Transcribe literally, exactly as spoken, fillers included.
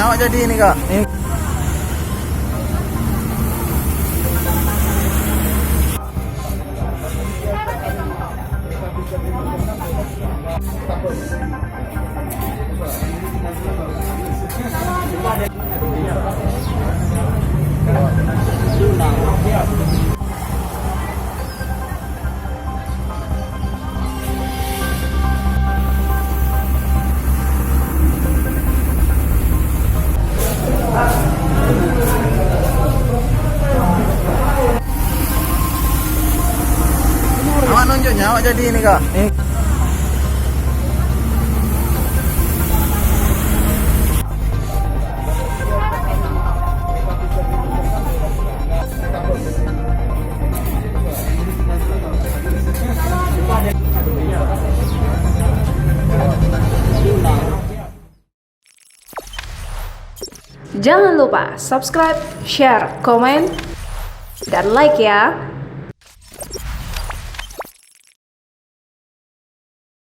Awak jadi ni, Kak. Ni. Awak nunjuknyo, awak jadi ni, Kak. Ni. Jangan lupa subscribe, share, komen, dan like ya.